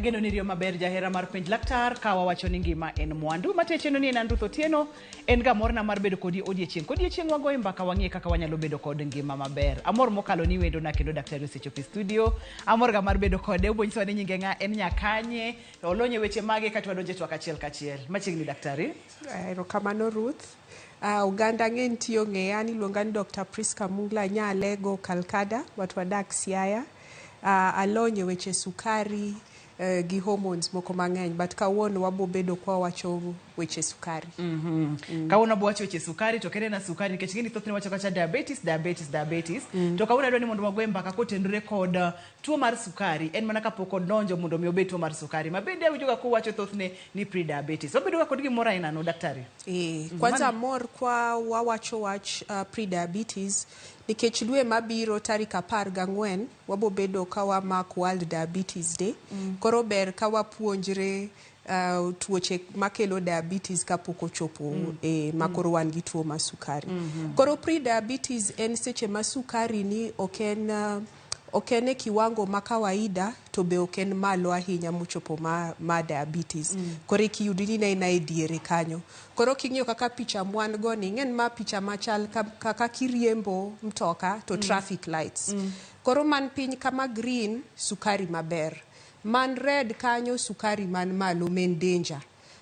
Ageno ni riyo maber jahera mar penj laktar ka wawacho ni ngima en mwandu. Matecheno ni en an Ruth Otieno, en ga morna mar bedo kodi odiechieng' kodiechieng' wagoye mbaka wang'iye kaka wanyalo bedo kod ngima maber. Amor mokalo ni wendona kendo daktari osechopo e studio. Amor ga mar bedo kode, obonyisowa ni nyinge ng'a, en nyakanye, olony e weche mage kata wadonjo e twak achiel kachiel. Machiegni daktari. Erokamano Ruth. Oganda ng'eny tiyo ng'eya an iluonga ni Dr. Priska Mungla nya Alego Kalkada but wadak Siaya. Alony e weche sukari gi hormones moko mang'eny but kawuono wabo bedo kwa wacho weche sukari. Kawuono wabo wacho weche sukari to kende na sukari nikech ing'eni thothne wacho kacha diabetes, diabetes, diabetes. To kawuono adwa ni mondo wagoye mbaka kotenore kod tuo mar sukari en mana kapok odonjo mondo mi obed tuo mar sukari. Ma bende awinjo ga kuwacho thothne ni pre-diabetes. Wabedo ga kod gimoro aina no daktari? Kwanza mor kwa wawacho wach pre-diabetes nikech dwe mabiro tarik 14 wabo bedo ka wamak World Diabetes Day. Koro ber ka wapuonjre tuoche makelo diabetes kapok ochopo ma koro wan gi tuo mar sukari. Koro pre-diabetes en seche ma sukari ni ok en e kiwango ma kawaida to be ok en malo ahinya mochopo ma diabetes. Koro ikiyudi ni ne e diere kanyo. Koro king'iyo kaka picha mwan go ni, ing'en ma picha machal kaka kiriembo mtoka to traffic lights. Koro man piny kama green, sukari maber. Man red kanyo, sukari man malo, men danger.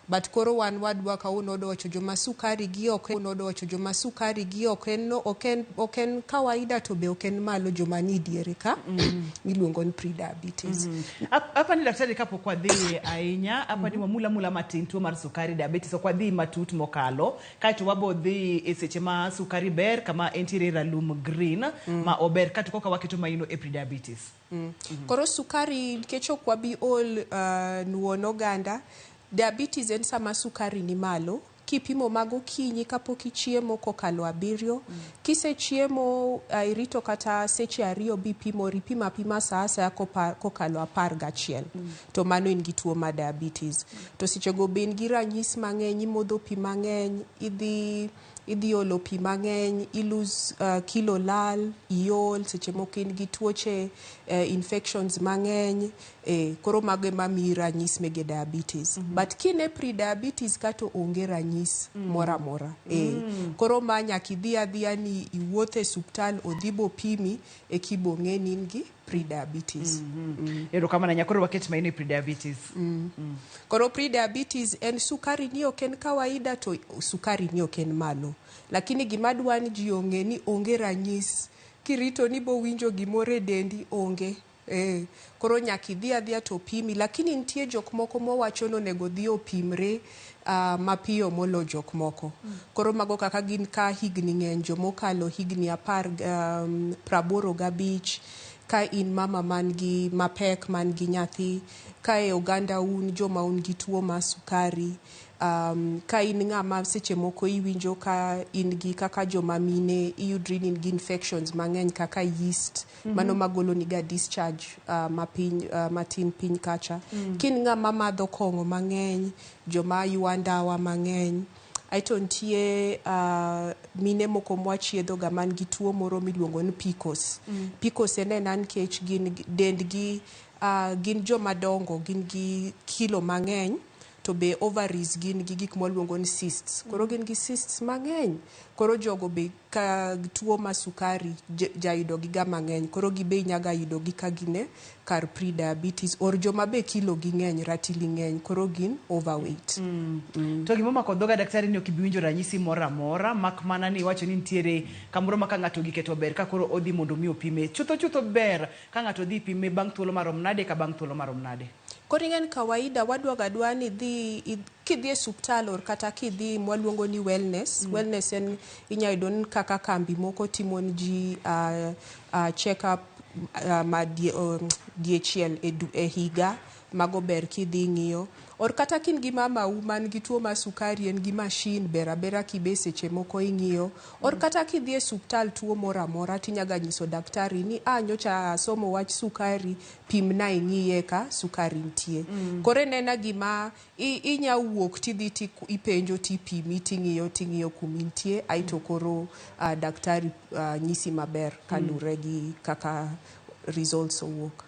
But koro wan wadwa kawuono wadwa wacho joma sukari gi ok wadwa wacho joma sukari gi ok en no, ok en kawaida to be ok en malo joma ni diere ka miluongo ni pre-diabetes. Apa ni daktari kapok wadhi ahinya, apa ni wamula mula matin tuo mar sukari diabetes ok wadhi matut mokalo. Kaeto wabo dhi e seche ma sukari ber kama entiere ralum green ma ober kaeto koka waketo maino e pre-diabetes. Koro sukari nikech ok wabi ol nuon oganda, diabetes en sama sukari ni malo. Kipimo mag okinyi kapok ichiemo kokalo 7. Kisechiemo irito kata seche 2 bipimo, ipimo apima sa asaya kokalo 11. To mano in gi tuo mar diabetes. To sechego be in gi ranyisi mang'eny, imodho pi mang'eny, idhi olo pi mang'eny, i lose kilo lal, iol, seche moko in gi tuoche infections mang'eny, koro mago ema miyi ranyisi mege diabetes. But kine pre-diabetes kato onge ranyisi moro amora. Koro ma nyaka idhi adhiya ni iwuoth e suptal odhi bopimi e kibo ng'e ni in gi pre-diabetes. Erokamano ahinya, koro waket maino e pre-diabetes. Koro pre-diabetes en sukari ni ok en kawaida to sukari ni ok en malo. Lakini gima adwa ni ji ong'e ni onge ranyisi. Kirito ni bowinjo gimoro e dendi onge. Koro nyaka idhi adhiya to pimi. Lakini nitie jok moko mowacho ni onego dhi opimre mapiyo molo jok moko. Koro mago kaka gin ka higni ng'eny, jomokalo higni 85, ka in mama man gi mapek man gi nyathi, ka e oganda un joma un gi tuo mar sukari, ka in ng'ama seche moko iwinjo ka in gi kaka joma mine iyudri ni in gi infections mang'eny kaka yeast, mano magolo ni ga discharge mapiny, matin piny kacha. Kin ng'ama madho kong'o mang'eny, joma ywa ndawa mang'eny, aeto nitie mine moko mwachiedho ga man gi tuo moro miluongo ni PCOS. PCOS en ena nikech gin dendgi gin joma dongo, gin gi kilo mang'eny, to be ovaries gin gi gik mwaluongo ni cysts. Koro gin gi cysts mang'eny. Koro jogo be ka tuo mar sukari jayudo gi ga mang'eny. Koro gibe inyaga yudo gi ka gine kar pre-diabetes or joma be kilo gi ng'eny, ratili ng'eny, koro gin overweight. To gima omako dhoga daktari ni ok ibi winjo ranyisi moro amora, mak mana ni iwacho ni nitiere kamoro ma ka ng'ato ogike to ber ka koro odhi mondo mi opime. Chutho chutho ber ka ng'ato dhi pime bang' thuolo marom nade ka bang' thuolo marom nade? Koro ing'e ni kawaida wadwa ga dwa ni kidhi e suptal or kata kidhi mwaluongo ni wellness. Wellness en inya yudo ni kaka kambi moko timo ni ji check up ma diechiel e higa, mago ber kidhi ng'iyo. Or kata kin gi mamau man gi tuo mar sukari en gi machine ber abera kibe seche moko ing'iyo. Or kata kidhi e suptal tuo moro amora tinyaga nyiso daktari ni nyocha asomo wach sukari, pimna ing'iye ka sukari nitie. Koro en gima inya wuok tidhi ti ipenjo tipimi ting'iyo kumintie, aeto koro daktari nyisi maber kalure gi kaka results owuok.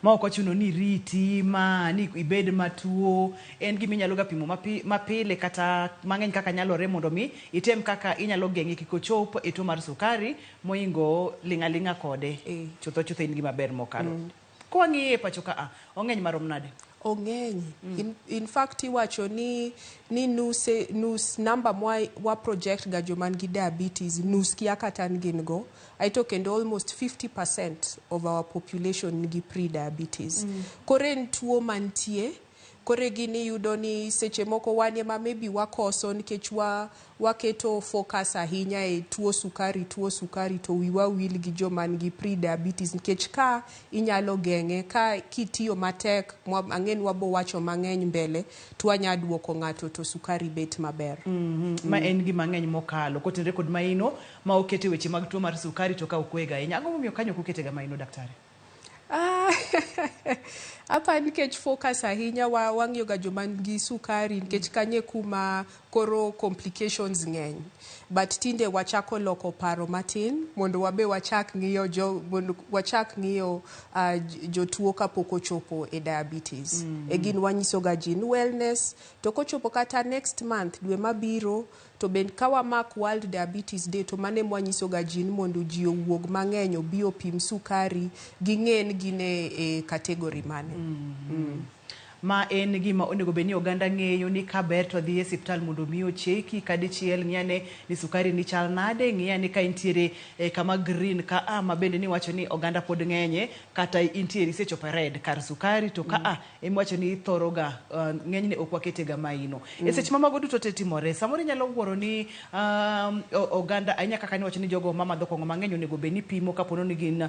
Ma ok ochuno ni iriti ma ni ibed matuo, en gima inyalo ga pimo mapile kata mang'eny kaka nyalore mondo mi item kaka inyalo geng'e kik ochop e tuo mar sukari moingo ling' aling'a kode. Chutho chutho in gima ber mokalo. Kwang'iye e pacho ka a, ong'eny marom nade? Ong'eny. In fact iwacho ni nus namba mwa wa project ga joma nigi diabetes, nus kia kata ni gin go. Aeto kendo almost 50% of our population nigi pre-diabetes. Koro en tuo mantie. Koro gini iyudo ni seche moko wan ema maybe wakoso nikech waketo focus ahinya e tuo sukari, tuo sukari, to wiwa wil gi joma nigi pre-diabetes, nikech ka inyalo geng'e ka kitiyo matek, ang'e ni wabo wacho mang'eny mbele to wanya duoko ng'ato to sukari bet maber. Ma en gima ng'eny mokalo kotenore kod maino ma okete weche mag tuo mar sukari to ka ok wega ahinya. Ang'o momiyo kanyo ok oketega maino, daktari? Ah, apa nikech focus ahinya wang'iyo ga joma nigi sukari, nikech kanye kuma koro complications ng'eny, but tinde wachako loko paro matin mondo wabe wachak ng'iyo jo mondo wachak ng'iyo jotuo kapok ochopo e diabetes. E gin wanyiso ga ji ni wellness to kochopo kata next month, dwe mabiro, to bend ka wamak World Diabetes Day, to mano ema wanyiso ga ji ni mondo ji owuog mang'eny, obi opim sukari, ging'e ni gin e category mane. Ma en gima onego bed ni oganda ng'eyo ni ka ber to dhi e osiptal mondo mi ocheki ka dichiel, ng'i ane ni sukari ni chal nade, ng'i ane ka intiere e kama green ka a ma bende niwacho ni oganda pod ng'enye, kata intiere isechopo e red kar sukari to ka a emiwacho ni ithoro ga ng'enyne ok wakete ga maino. E seche ma mago duto te timore, samoro inyalo wuoro ni oganda ahinya kaka niwacho ni jogo mamadho kong'o mang'eny onego bed ni pimo kapo ni gin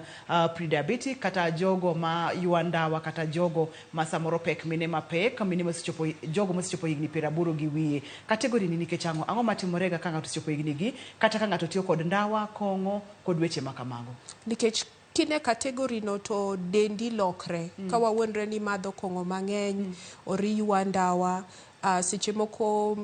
pre-diabetic, kata jogo ma ywa ndawa, kata jogo ma samoro pek, mine mapek, mine mosechopo, jogo mosechopo higni 80 gi wiye. Category ni nikech ang'o? Ang'o matimore ga ka ng'ato osechopo higni gi, kata ka ng'ato tiyo kod ndawa, kong'o kod weche ma kamago? Nikech kine category no to dendi lokre. Ka wawuondre ni madho kong'o mang'eny or iywa ndawa, seche moko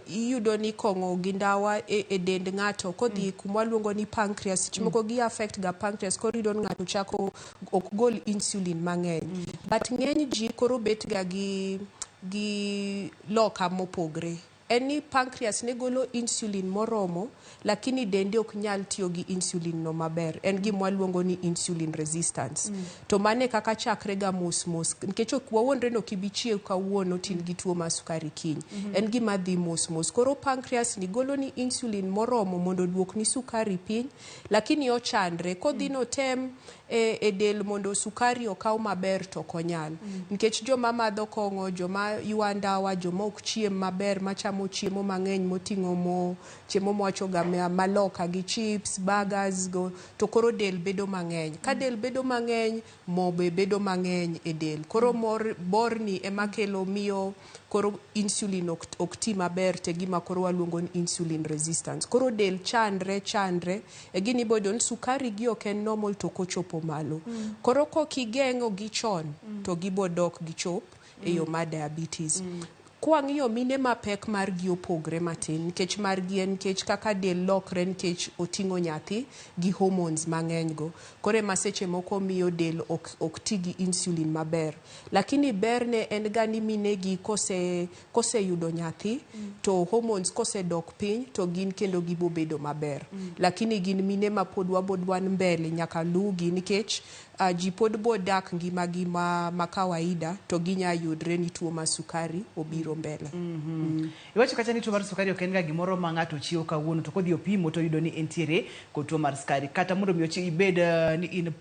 iyudo ni kong'o gi ndawa e dend ng'ato kodhi kuma waluongo ni pancreas, seche moko gi affect ga pancreas, koro iyudo ni ng'ato chako ok gol insulin mang'eny. But ng'eny ji koro bet ga gi loka mopogre, en ni pancreas ne golo insulin moromo, lakini dende ok nyal tiyo gi insulin no maber. En gima waluongo ni insulin resistance. To mano e kaka chakre ga mos mos, nikech ok wawuondre ni ok ibi chiew kawuono to in gi tuo mar sukari kiny. En gima dhi mos mos. Koro pancreas ni golo ni insulin moromo mondo oduok ni sukari piny, lakini ochandre kodhi notem e del mondo sukari okaw maber, to ok onyal, nikech joma madho kong'o, joma ywa ndawa, joma ok chiem maber, machamo chiemo mang'eny moting'o mo, chiemo mwacho ga maloka gi chips, burgers go, to koro del bedo mang'eny. Ka del bedo mang'eny, mo be bedo mang'eny e del. Koro mor borni ema kelo miyo koro insulin ok ti maber, te gima koro waluongo ni insulin resistance. Koro del chandre chandre e gini iboyudo ni sukari gi ok en normal to ok ochopo malo. Koro kokigeng'o gi chon to gibodok gichop e yo mar diabetes. Kwang'iyo mine mapek, margi opogre matin, nikech margi en nikech kaka del lokre nikech oting'o nyathi gi hormones mang'eny go. Koro ema seche moko miyo del ok ti gi insulin maber. Lakini berne en ga ni mine gi koseyudo nyathi to hormones kosedok piny, to gin kendo gibobedo maber. Lakini gin mine ma pod wabodwan mbele nyaka luwgi, nikech ji pod bodak ngimagi ma kawaida to ginya yudre ni tuo mar sukari obiro mbele. Iwacho kacha ni tuo mar sukari ok en ga gimoro ma ng'ato chiewo kawuono to kodhi opimo to oyudo ni entiere kod tuo mar sukari, kata mondo mi ibed ni in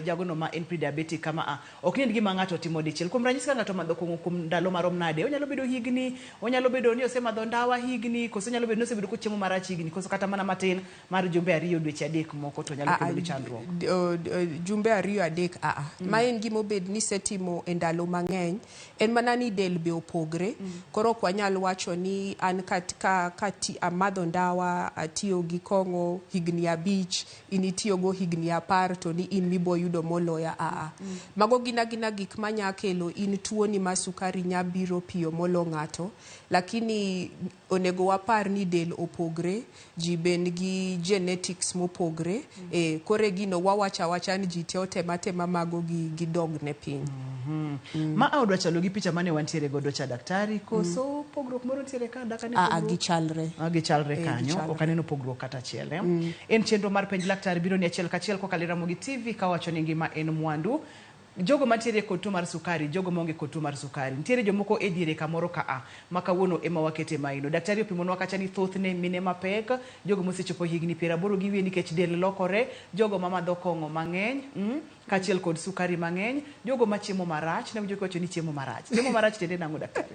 jagono ma en pre-diabetic kama a ok ni en gima ng'ato timo dichiel. Kuom ranyisi, ka ng'ato omadho kong'o kuom ndalo marom nade, onyalo bedo higni, onyalo bedo ni osemadho ndawa higni, koso onyalo bedo ni osebedo kochiemo marach higni, koso kata mana matin mar jumbe 2, dweche 3 moko to nyalo kelo ni chandruok? Jumbe 2. adek aa. Ma en gima obed ni isetimo e ndalo mang'eny. En mana ni del be opogre. Koro ok wanyal wacho ni an ka, ka, ka ti, amadho ndawa, atiyo gi kong'o higni 5, in itiyogo higni 10 to ni in mibo yudo moloya aa. Mago gin agina gik manya kelo in tuoni mar sukari nya biro piyo molo ng'ato. Lakini onego wapar ni del opogre, ji be nigi genetics mopogre. Koro gino wawacho awacha ni ji te otem atema mago gi gidog ne piny. Ma a odwa chalo gi picha mane wantiere godo cha daktari koso pogruok moro nitiere ka dak ane Aa, pogruok? gichalre. Ah, gichalre Eh, kanyo gichalre. ok aneno pogruok kata achiel eh? En chenro mar penj laktar biro ni achiel kachiel kokalo e Ramogi TV kawacho ni ngima en mwandu jogo mantiere kod tuo mar sukari jogo maonge kod tuo mar sukari nitiere jomoko e diere kamoro ka a ma kawuono ema wakete maino daktari opimonwa kacha ni thothne mine mapek jogo mosechopo higni 80 gi wiye nikech del lokore jogo mamadho kong'o mang'eny kaachiel kod sukari mang'eny jogo machiemo marach nawinjo kiwacho ni chiemo marach chiemo marach tiende nang'o daktari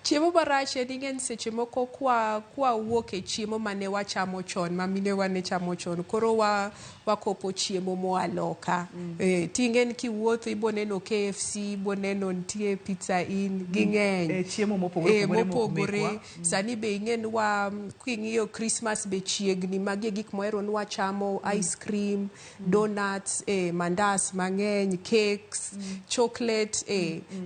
Chiemo marach en ing'e ni seche moko kwa kwa wuok e chiemo mane wachamo chon ma minewa ne chamo chon koro wa wakopo chiemo moa loka. Ting'e ni kiwuotho ibo neno KFC, ibo neno nitie Pizza Inn, ging'eny. Chiemo mopogore opogore mok mopogore. mekwa. Sani be ing'e ni wa king'iyo Christmas be chiegni, magi e gik mohero ni wachamo, ice cream, donuts, mandas mang'eny, cakes, chocolate.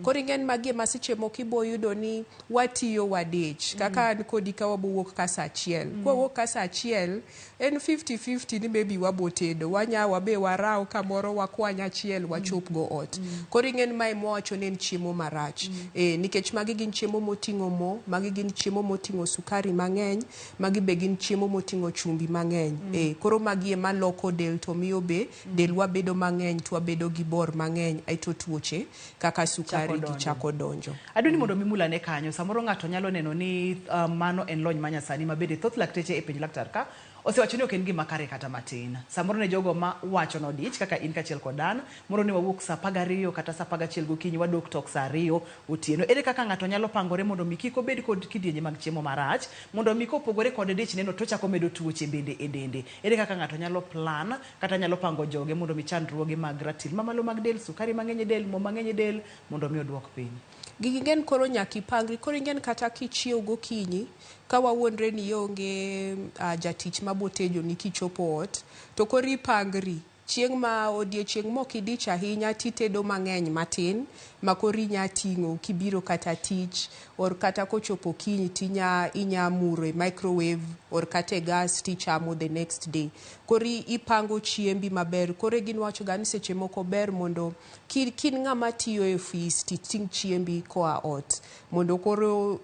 Koro ing'e ni magi ema seche moko ibo yudo ni watiyo wadich. Kaka an kodi ka wabo wuok ka saa 1. Kwawuok ka saa 1, en 50-50 ni maybe wabo tedo. Wanya wabe waraw kamoro wakwany achiel wachop go ot. Koro ing'e ni mae mwawacho ni en chiemo marach. Nikech magi gin chiemo moting'o mo, magi gin chiemo moting'o sukari mang'eny, magi be gin chiemo moting'o chumbi mang'eny. Koro magi ema loko del to miyo be delwa bedo mang'eny to wabedo gi bor mang'eny aeto tuoche kaka sukari Chako gi donjo. chako donjo. Adwa ni mondo mi mulane kanyo samoro ng'ato nyalo neno ni mano en lony manyasani ma bende thoth lakteche e penj laktar ka osewacho ni ok en gima kare kata matin. Samoro ne jogo ma wacho nodich kaka in kaachiel kod an, moro ni wawuok saa 12 kata saa 11 gokinyi wadok tok saa 2 otieno. Ere kaka ng'ato nyalo pangore mondo mi kik obed kod kidienje mag chiemo marach, mondo mi kopogore kod dich neno to ochako medo tuoche bende e dende. Ere kaka ng'ato nyalo plan kata nyalo pango joge mondo mi chandruoge mag ratil mamalo mag del, sukari mang'eny e del, mo mang'eny e del mondo mi oduok piny. Gigi ng'en koro nyaka ipangri. Koro ing'en kata kichiew gokinyi, ka wawuondre ni ionge jatich mabotejoni kichopo ot, to koro ipangri. Chieng' ma odiechieng' mok idich ahinya titedo mang'eny matin ma koro inya ting'o kibiro kata tich or kata kochopo okinyi tinya inya muro e microwave or kata e gas tichamo the next day. Koro ipango chiembi maber. Koro gin wacho ga ni seche moko ber mondo kin ng'ama tiyo e ofis titing' chiembi koa ot mondo koro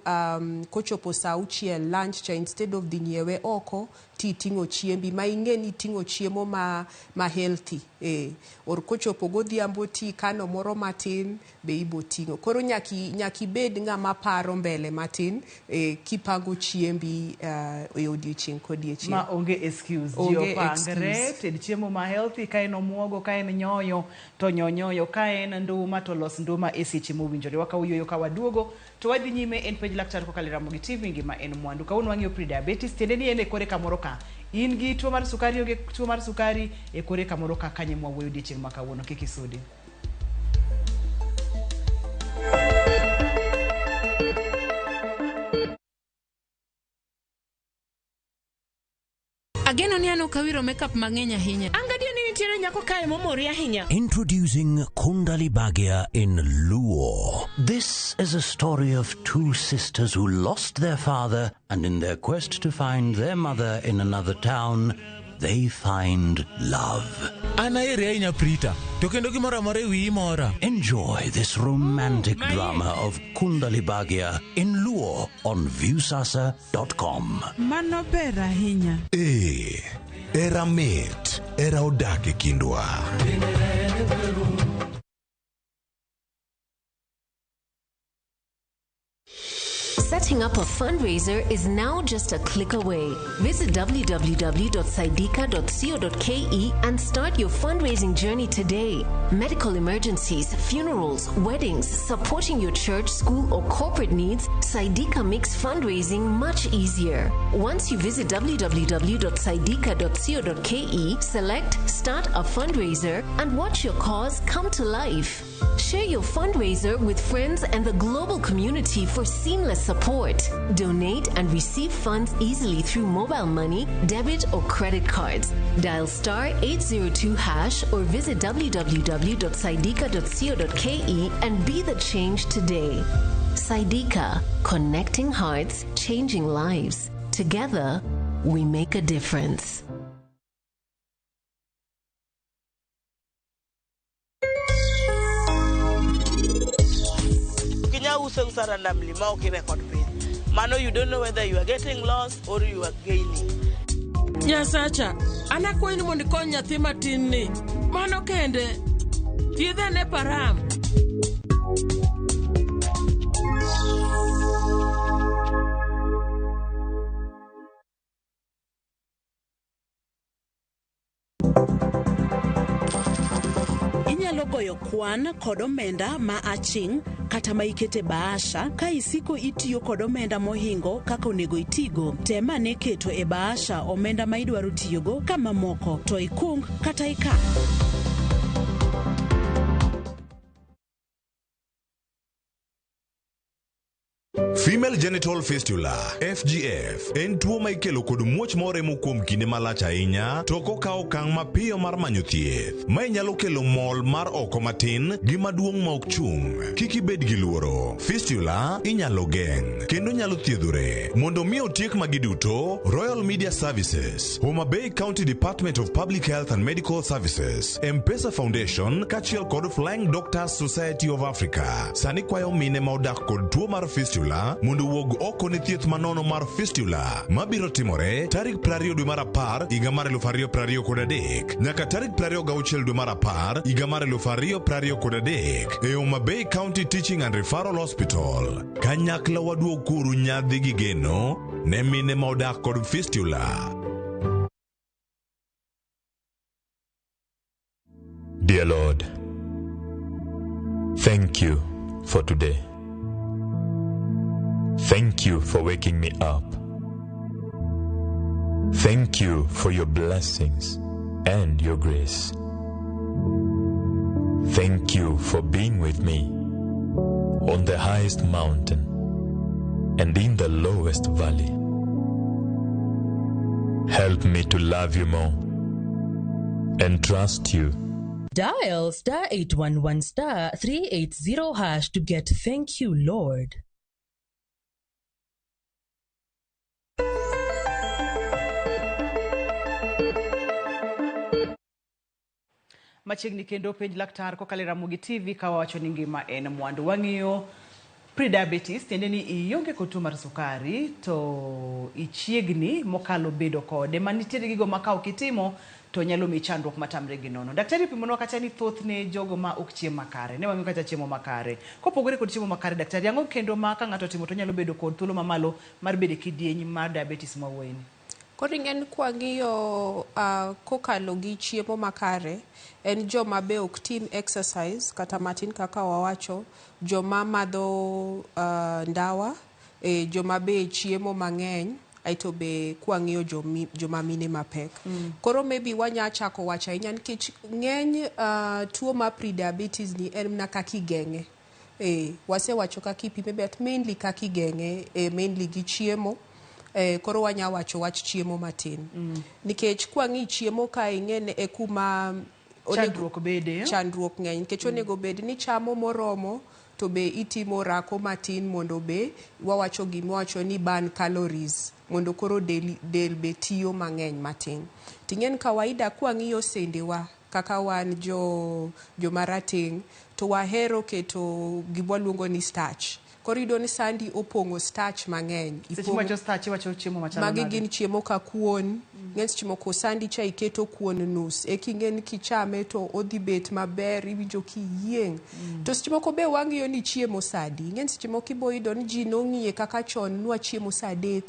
kochopo saa 6 lunch cha instead of dhi nyiewe oko titing'o chiembi ma ing'e ni iting'o chiemo ma healthy or kochopo godhiambo tikano moro matin be ibo ting'o. Koro nyaka ibed ng'ama paro mbele matin kipango chiembi e odiechieng' kodiechieng'. Ma onge excuse. Ji Onge opangre, excuse. ted chiemo ma healthy, ka en omuogo, ka en nyoyo, to nyo nyoyo, ka en nduma to los nduma e seche mowinjore. Wakawo yueyo ka waduogo to wadhi nyime en penj laktar kokalo e Ramogi TV ngima en mwandu. Kawuono wang'iyo pre-diabetes, tiende ni en e kore kamoro ka in gi tuo mar sukari, onge tuo mar sukari, e kore kamoro ka kanye mwawuoyo odiechieng' ma kawuono. Kik isudi. Ageno ni an ok awiro makeup mang'eny ahinya. An gadier ni nitiere nyako kae momori ahinya. Introducing Kundali Bhagya in Luo. This is a story of two sisters who lost their father, and in their quest to find their mother in another town, they find love. An aheri ahinya Prita, to kendo gimoro amora e wiyi mora. Enjoy this romantic drama of Kundali Bhagya in Luo on Viusasa.com. Mano ber ahinya. Ee, era mit, era odak e kindwa. Setting up a fundraiser is now just a click away. Visit www.saidika.co.ke and start your fundraising journey today. Medical emergencies, funerals, weddings, supporting your church, school, or corporate needs, Saidika makes fundraising much easier. Once you visit www.saidika.co.ke, select Start a Fundraiser and watch your cause come to life. Share your fundraiser with friends and the global community for seamless support. Donate and receive funds easily through mobile money, debit, or credit cards. Dial star 802 hash or visit www.saidika.co.ke and be the change today. Saidika, connecting hearts, changing lives. Together, we make a difference. Kinya uso usa randomly ma ok i-record piny. Mano you don't know whether you are getting loss or you are gaining. Nyasacha, an akwayi ni mondo ikony nyathi matin ni. Mano kende. Thiedhe ane param. Inyalo goyo kwan kod omenda ma aching' kata ma ikete bahasha ka isiko itiyo kod omenda mohingo kaka onego itigo. Tem ane keto e bahasha omenda ma idwaro tiyogo ka mamoko to ikung kata ikan. Female genital fistula FGF en tuo ma ikelo kod muoch moremo kuom kinde malach ahinya to ok okaw okang' mapiyo mar manyo thieth. Mae nyalo kelo mol mar oko matin gi maduong' ma ok chung'. Kik ibed gi luoro. Fistula inyalo geng' kendo nyalo thiedhore. Mondo mi otiek magi duto, Royal Media Services, Homa Bay County Department of Public Health and Medical Services, M-Pesa Foundation kaachiel kod Flying Doctors Society of Africa sani kwayo mine ma odak kod tuo mar fistula mondo owuog oko ne thieth manono mar fistula mabiro timore tarik 20 dwe mar apar higa mar 2023 nyaka tarik 26 dwe mar apar higa mar 2023 e Homa Bay County Teaching and Referral Hospital. Kanyakla waduog kuru nyadhi gi geno ne mine ma odak kod fistula. Dear Lord, thank you for today. Thank you for waking me up. Thank you for your blessings and your grace. Thank you for being with me on the highest mountain and in the lowest valley. Help me to love you more and trust you. Dial star 811 star 380 hash to get thank you, Lord. Machiegni kendo penj laktar kokalo e Ramogi TV ka wawacho ni ngima en mwandu. Wang'iyo prediabetes, tiende ni ionge kod tuo mar sukari to ichiegni mokalo bedo kode. Ma nitiere gigo ma ka ok itimo to nyalo miyi chandruok matamre gi nono. Daktari opimonwa kacha ni thothne jogo ma ok chiem makare, ne wang'iyo kacha chiemo makare. Kopogore kod chiemo makare, daktari, ang'o kendo ma ka ng'ato otimo to nyalo bedo kod thuolo mamalo mar bedo e kidieny mar diabetes mwawuoyeni? Koro ing'e kwang'iyo kokalo gi chiemo makare, en joma be ok tim exercise kata matin kaka wawacho, joma madho ndawa, joma be chiemo mang'eny, aeto be kwang'iyo joma mine mapek. Koro maybe wanya chako wacho ahinya nikech ng'eny tuo mar prediabetes ni en mana kaka igeng'e. Wasewacho kaka ipime but mainly kaka igeng'e, mainly gi chiemo. Koro wanya wacho wach chiemo matin. Nikech kwang'i chiemo ka ing'e e kuma chandruok bede. Chandruok ng'eny nikech onego bed ni chamo moromo to be itimo rako matin mondo be wawacho gima wacho ni burn calories mondo koro del, del be tiyo mang'eny matin. Ting'en kawaida kwang'iyo sendewa kaka wan jo joma rateng' to wahero keto gima waluongo ni starch. Koro iyudo ni sandi opong'o starch mang'eny. Seche Ipong'o- miwacho starch iwacho chiemo machalo Magi nade? gin chiemo ka kuon. Ng'eny seche moko sandi cha iketo kuon nus. Eka ing'e ni kichame to odhi bet maber, iwinjo kiyieng'. To seche moko be wang'iyo ni chiemo sa adi. Ing'e ni seche moko ibo yudo ni ji nong'iye kaka chon nwachiemo sa 3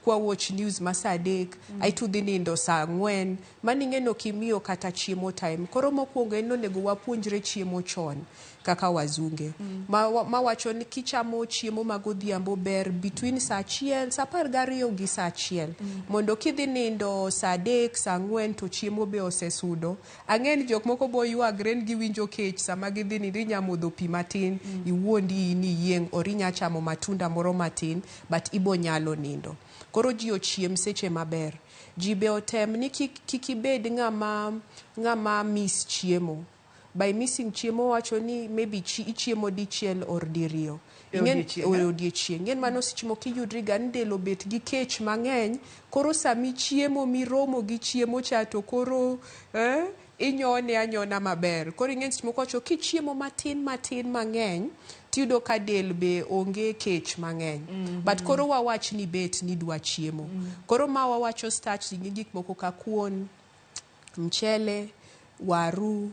kwa watch news ma sa 3 aeto udhi nindo sa 4. Mano ing'e ni ok imiyo kata chiemo time. Koro mokwongo en ni onego wapuonjre chiemo chon kaka wazunge. Ma wacho ni kichamo chiemo ma godhiambo ber between sa 1, sa 12 gi sa 1. Mondo kidhi nindo sa 3, sa 4 to chiemo be osesudo. Ang'e ni jok moko bo ywagre ni giwinjo kech sama gidhi nindo inya modho pi matin, iwuondi in iyieng' or inya chamo matunda moro matin but ibo nyalo nindo. Koro ji ochiem seche maber. Ji be otem ni kik ibed ng'ama miss chiemo. By missing chiemo wacho ni maybe ichiemo dichiel or diriyo. E odiechieng', E eh? odiechieng'. Ing'e ni mano seche moko iyudri ga ni del obet gi kech mang'eny, koro samichiemo miromo gi chiemo cha to koro inyone anyona maber. Koro ing'e ni seche moko wacho kichiemo matin matin mang'eny, tiyudo ka del be onge kech mang'eny. But koro wawach ni bet ni dwa chiemo. Koro ma wawacho starch gi gik moko ka kuon, mchele, waru,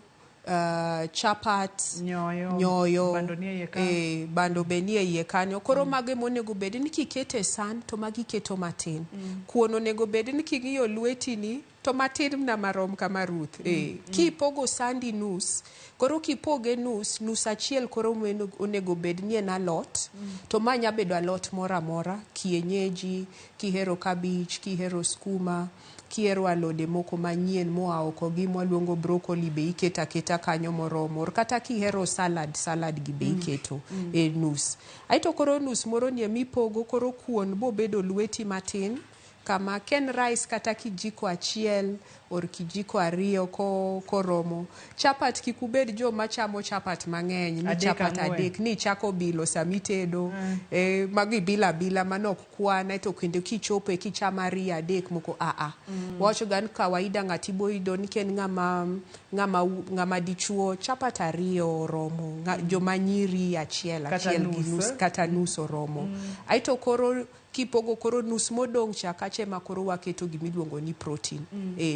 chapat, Nyoyo, bando nie iye kanyo. Bando be nie iye kanyo. Koro mago ema onego bed ni kiketo e san to magi iketo matin. Kuon onego bed ni king'iyo lweti ni to matin mana marom kama Ruth. Kipogo sandi nus, koro kipoge nus, nus achiel koro onego bed ni en alot, to ma nya bedo alot moro amora, kienyeji, kihero cabbage, kihero skuma, kihero alode moko manyien moa oko gi mwaluongo broccoli be iketo aketa kanyo moromo. Kata kihero salad, salad gi be iketo e nus. Aeto koro nus moro ni emipogo, koro kuon bobedo lweti matin, kama ken rice kata kijiko achiel or kijiko 2 koromo. Chapat kik ubed joma chamo chapat mang'eny, ni Adek chapat ang'wen. 3 ni ichako bilo samitedo, mago ibilo abila mano ok kwan, aeto kendo kichopo e kichamo 2 3 moko a. Wawacho ga ni kawaida ng'at ibo yudo ni ka en ng'ama dichuo, chapat 2 oromo, joma nyiri achiel, Kata achiel gi nus, nus, eh? kata nus oromo. Aeto koro kipogo koro nus modong' cha kacha ema koro waketo gimiluongo ni protein.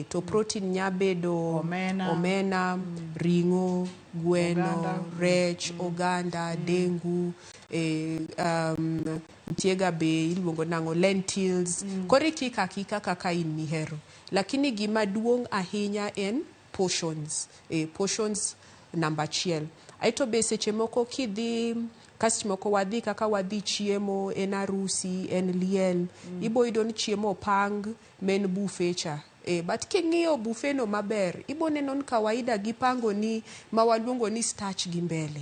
To protein nya bedo Omena. omena, ring'o, gweno, Oganda. rech, oganda, dengu, nitie ga be iluongo nang'o lentils. Koro ikiko akika kaka in mihero. Lakini gima duong' ahinya en portions. Portions namba 1. Aeto be seche moko kidhi ka seche moko wadhi kaka wadhi chiemo, en arusi, en liel, ibo yudo ni chiemo opang men buffet cha. But king'iyo buffet no maber, ibo neno ni kawaida gipango ni ma waluongo ni starch gi mbele.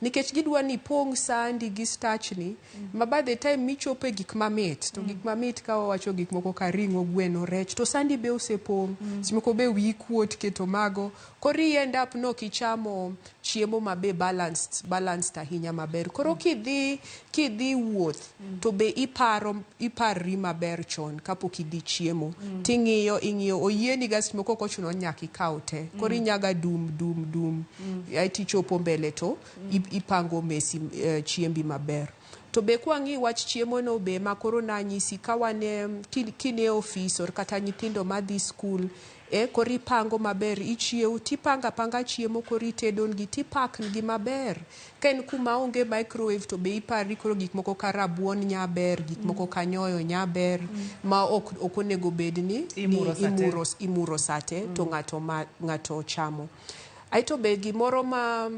Nikech gidwa ni ipong' sandi gi starch ni, ma by the time michopo e gik mamit, to gik mamit ka wawacho gik moko ka ring'o, gweno, rech, to sandi be osepong'. Seche moko be wiyi kuot keto mago. Koro i end up no kichamo chiemo ma be balanced ahinya maber. Koro kidhi wuoth, to be iparri maber chon kapok idhi chiemo. Ting'iyo, ing'iyo, oyieni ga seche moko ok ochuno ni nyaka ikaw te. Koro inyaga dum, dum, dum. Aeto ichopo mbele to ipango mesi, chiembi maber. To be kwang'i wach chiemo no be ma koro nanyisi ka wan kine ofis or kata nyithindo madhi skul, koro ipango maber, ichiew tipanga panga chiemo koro itedo negi tipak negi maber. Ka en kuma onge microwave to be iparri koro gik moko ka rabuon nya ber, gik moko ka nyoyo nya ber, ma ok onego bed ni Imuro sate. imuro sate to ng'ato chamo. Aeto be gimoro ma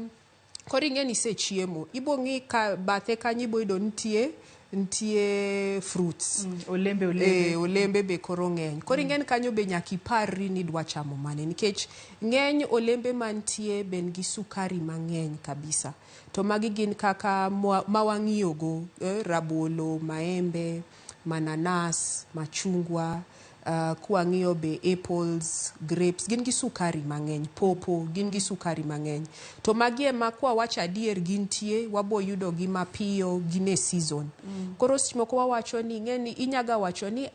koro ing'e ni isechiemo, ibo ng'i ka bathe kanyo ibo yudo nitie fruits. Olembe, olembe. Olembe be koro ng'eny. Koro ing'e ni kanyo be nyaka iparri ni idwa chamo mane, nikech ng'eny olembe mantie be nigi sukari mang'eny kabisa. To magi gin kaka ma wang'iyogo, rabolo, maembe, mananas, machungwa, kwang'iyo be apples, grapes, gin gi sukari mang'eny, popo, gin gi sukari mang'eny. To magi ema kwa wacho adier gintie, wabo yudo gi mapiyo, gin e season. Koro seche moko wawacho ni, ing'e ni inyaga wacho ni,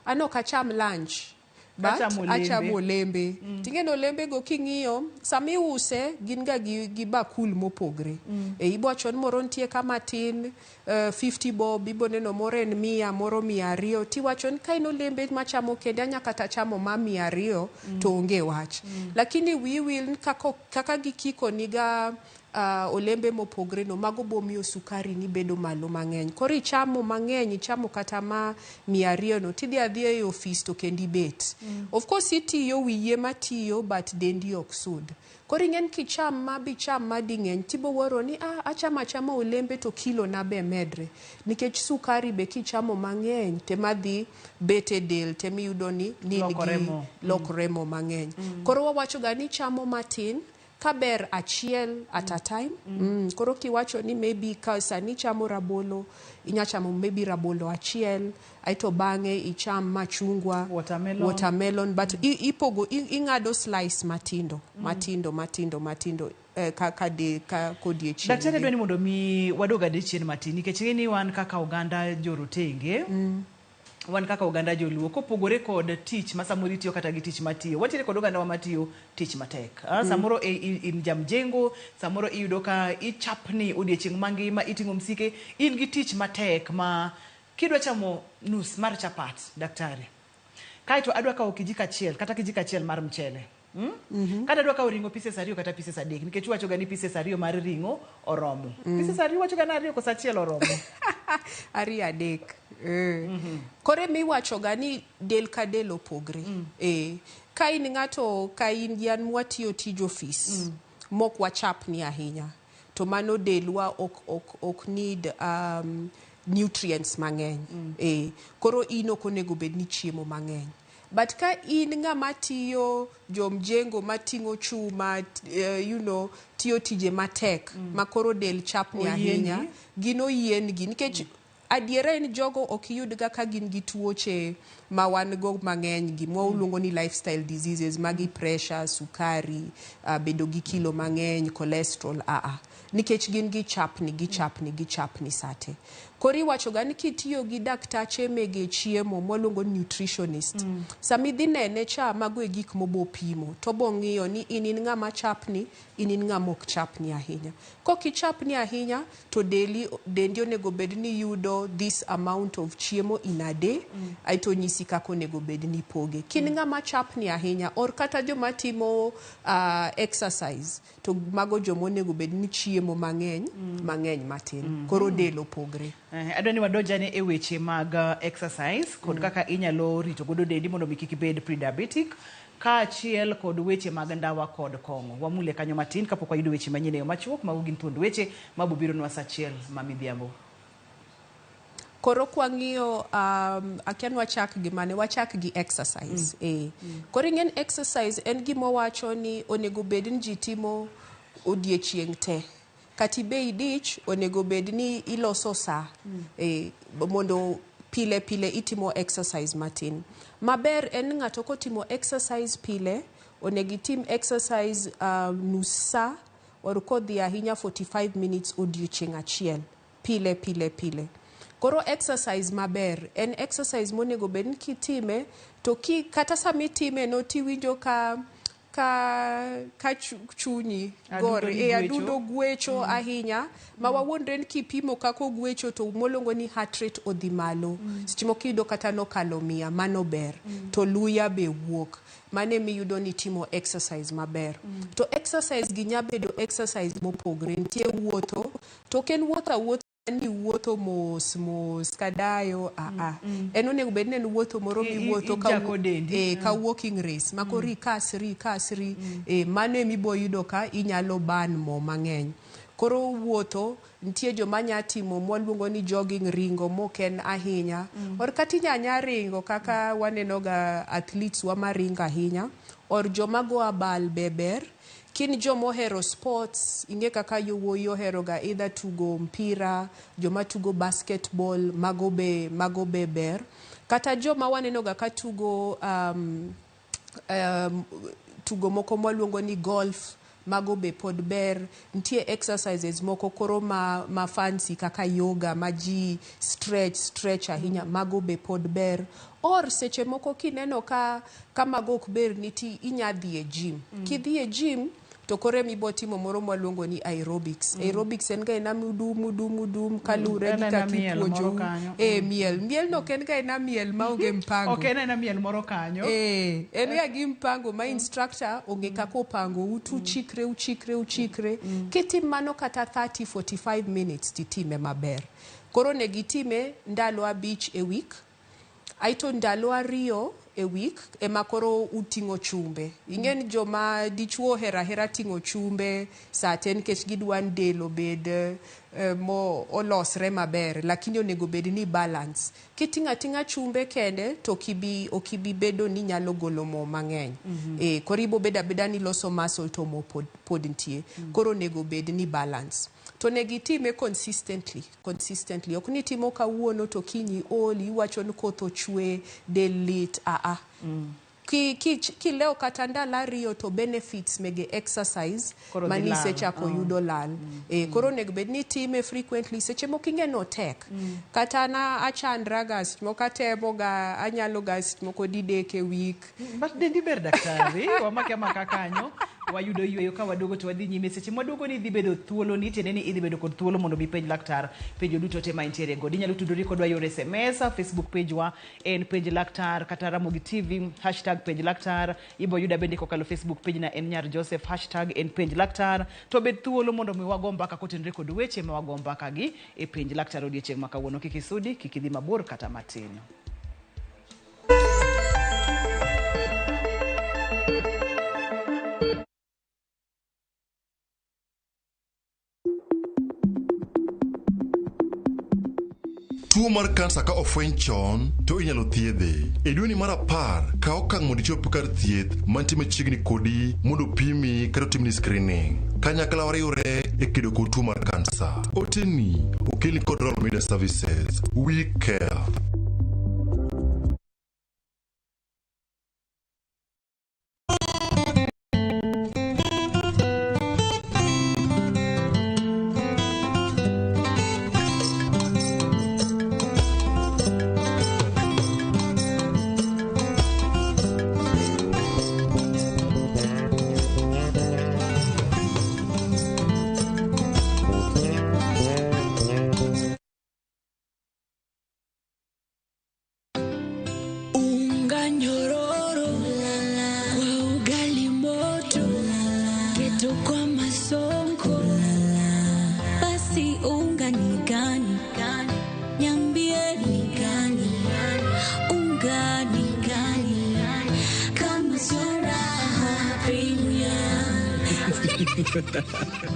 an ok acham lunch. But Achamo olembe. achamo olembe. Ting'e ni olembe go king'iyo, sama iuse gin ga gi bakul mopogre. E ibo wacho ni moro nitie kama tin 50 bob, ibo neno moro en 100, moro 200. Tiwacho ni ka en olembe machamo kende anya kata chamo ma 200 to onge wach. Lakini wiyi wil ni kaka gikiko niga olembe mopogre no, mago bomiyo sukari ni bedo malo mang'eny. Koro ichamo mang'eny, ichamo kata ma 200 no, tidhi adhiya e ofis to kendo ibet. Of course itiyo, wiyi ema tiyo, but dendi ok sud. Koro ing'e ni kicham ma bicham ma ding'eny, tibo wuoro ni ah, achamo achama olembe to kilo na be medre. Nikech sukari be kichamo mang'eny tema dhi bet e del temiyudo ni in Lokore gi mo. lokore mo mang'eny. Koro wawacho ga ni chamo matin kaber achiel at a time. Koro kiwacho ni maybe ka sani chamo rabolo, inya chamo maybe rabolo achiel, aeto bang'e icham machungwa, Watermelon. watermelon, but ipogo ing'ado slice matindo, matindo, matindo, matindo ka de ka kodiechieng'. Daktari, adwa ni mondo mi wadog ade chien matin nikech ing'e ni wan kaka oganda jorotenge, wan kaka oganda joluo, kopogore kod tich ma samoro itiyo kata gi tich matiyo, wantiere kod ogandawa matiyo tich matek. Samoro in jamjengo, samoro iyudo ka ichapni odiechieng' mangima, iting'o msike, in gi tich matek ma kidwa chamo nus mar chapat, daktari, kaeto adwa kawo kijiko achiel kata kijiko achiel mar mchele. Kata adwa kawo ring'o pieces 2 kata pieces 3, nikech iwacho ga ni pieces 2 mar ring'o oromo. Pieces 2 iwacho ga ni 2 koso 1 oromo? 2 3. Koro emiwacho ga ni del ka del opogre. Ka in ng'ato, ka in gi an mwatiyo tij ofis, mok wachapni ahinya, to mano delwa ok need nutrients mang'eny. Koro in ok onego bed ni chiemo mang'eny. But ka in ng'ama tiyo jomjengo mating'o chuma, tiyo tije matek, ma koro del chapni Oyiengi. ahinya, gin oyiengi. Nikech adiera en jogo ok iyud ga ka gin gi tuoche ma wan go mang'eny gi mwaluongo ni lifestyle diseases, magi pressure, sukari, bedo gi kilo mang'eny, cholesterol, Nikech gin gi chapni, gi chapni, gi chapni sate. Koro iwacho ga ni kitiyo gi daktache mege chiemo mwaluongo ni nutritionist, sama idhi nene cha, mago e gik mobo pimo, to obo ng'iyo ni in ng'ama chapni, in ng'ama ok chapni ahinya. Kok ichapni ahinya, to dendi onego bed ni yudo this amount of chiemo in a day, aeto nyisi kaka onego bed ni ipoge. Kin ng'ama chapni ahinya, or kata joma timo exercise, to mago joma onego bed ni chiemo mang'eny, mang'eny matin. Koro del opogre. Adwa ni wadonjane e weche mag exercise kod kaka inyalo rito godo dendi mondo mi kik ibed pre-diabetic, kaachiel kod weche mag ndawa kod kong'o. Wamule kanyo matin kapok wayudo weche manyien e yo machuok. Mago gin thuond weche mabobironwa sa 1 ma midhiambo. Koro kwang'iyo, akia ni wachak gi mane, wachak gi exercise. Koro ing'e ni exercise en gima wacho ni onego bed ni ji timo odiechieng' te. Kata ibe idich, onego bed ni iloso sa mondo pile pile itimo exercise matin. Maber en ng'ato kotimo exercise pile, onego itim exercise nus sa or kodhi ahinya 45 minutes odiechieng' achiel. Pile pile pile. Koro exercise maber en exercise monego bed ni kitime to kata sama itime no tiwinjo ka chunyi gore, Adundo ni gwecho. Adundo gwecho ahinya ma wawuondre ni kipimo kaka ogwecho to moluongo ni heart rate odhi malo. Seche moko iyudo kata nokalo 100, mano ber. To luya be wuok. Mano emiyudo ni timo exercise maber. To exercise gi nya bedo exercise mopogre. Nitie wuotho, to ok en wuotho awuotha ni wuotho mos mos kadayo, En onego bed ni en wuotho moro miwuotho Ijako dendi. Ka walking race ma koro ikasri ikasri, mano emibo yudo ka inyalo burn mo mang'eny. Koro wuotho nitie joma nya timo mwaluongo ni jogging, ringo mok en ahinya. Or kata inya nya ringo kaka waneno ga athletes wa maringo ahinya, or joma go abal be ber. Kin jomohero sports, ing'e kaka yowuoyi ohero ga either tugo mpira, joma tugo basketball, mago be ber. Kata joma waneno ga ka tugo tugo moko mwaluongo ni golf, Mago be pod ber. Nitie exercises moko koro ma fancy kaka yoga ma ji stretch ahinya, mago be pod ber. Or seche moko kineno ka mago ok berni ti inya dhi e gym. Kidhi e gym to koro emibo timo moro mwaluongo ni aerobics. Aerobics en ga ena mudum kaluwre En gi ena kaka miel moro ipuonjou. kanyo. Miel. Miel no ok en ga ena miel maonge mpango. Ok en ena miel moro kanyo. En ga gi mpango ma instructor ong'e kaka opango uchikre uchikre. Kitim mano kata 30-45 minutes titime maber. Koro onego itime ndalo 5 e week. Aito ndalo 2 e week ema koro uting'o chumbe. Ing'e ni joma dichuo ohero ahera ting'o chumbe saa te nikech gidwa ni del obed mo olosre maber, lakini onego bed ni balance. Kiting'o ating'a chumbe kende to ok ibi bedo ni nyalo golo mo mang'eny. Koro ibo bedo abeda ni loso muscle to mo pod nitie. Koro onego bed ni balance. To onego itime consistently. Ok ni itimo kawuono to kiny iol, iwacho ni koth ochwe, del lit, a. Kilewo kata ndalo 2 to benefits mege exercise mani isechako yudo lal. Koro onego bed ni itime frequently. Seche moko ing'e ni otek. Kata na achandra ga, seche moko atemo ga, anyalo ga seche moko didek e week. But dendi ber daktari, wamake amaka kanyo. Wayudo yweyo ka waduogo to wadhi nyime. Seche mwaduogo ni idhi bedo thuolo ni tiende ni idhi bedo kod thuolo mondo mi penj laktar penjo duto te ma intiere godo. Inyalo tudori kodwa yor SMS, Facebook page wa en penj laktar kata Ramogi TV hashtag penj laktar. Ibo yuda bende kokalo Facebook page na en Nyar Joseph hashtag en penj laktar. To bed thuolo mondo mi wago mbaka kotenore kod weche ma wago mbaka gi e penj laktar odiechieng' ma kawuono. Kik isudi, kik idhi mabor kata matin. Tuo mar kansa ka ofweny chon to inyalo thiedhe. E dweni mar 10, kaw okang' mondo ichop kar thieth mantie machiegni kodi mondo pimi kata otimni screening. Kanyakla wariwre e kedo kod tuo mar kansa. Oteni okelni kod Royal Media Services. We care. Nyororo kwa ugali moto, keto kwa masonko. Basi unga ni gani? Niambie ni gani? Unga ni gani? Kama sio Raha Premium.